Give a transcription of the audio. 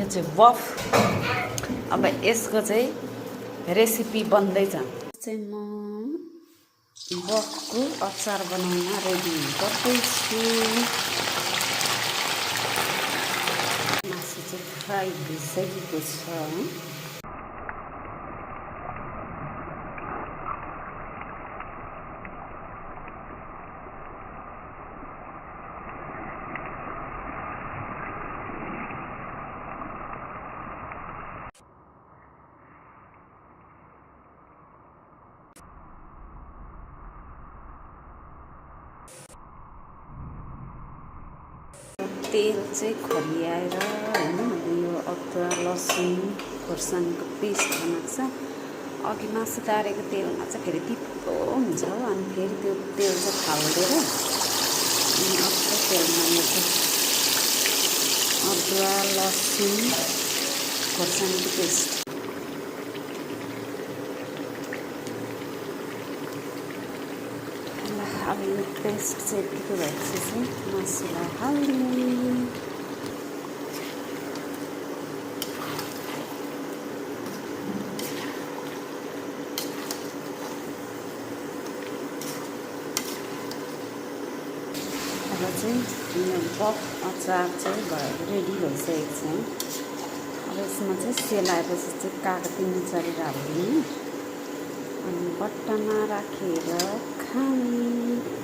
यो चाहिँ बफ। अब यसको चाहिँ रेसिपी बन्दैछ। चाहिँ म बफको अचार बनाउन रेडी गर्दैछु। मासु चाहिँ फ्राई भइसकेको छ। तेल चाहिँ खरियाएर होइन, यो अदुवा लसुन खोर्सानीको पेस्ट बनाएको छ। अघि मासु तारेको तेलमा चाहिँ फेरि तितो हुन्छ हो, अनि फेरि त्यो तेल चाहिँ फाल्देर अनि अर्को तेलमा यो चाहिँ अदुवा लसुन खोर्सानीको पेस्ट अब यो पेस्ट चाहिँ यतिको भएपछि चाहिँ मासुलाई हाल्ने। अब चाहिँ यो बफ अचार चाहिँ रेडी भइसकेको छ। अब यसमा चाहिँ सेलाएपछि चाहिँ कागती चरेर हाल्दिने अनि बट्टामा राखेर खाने।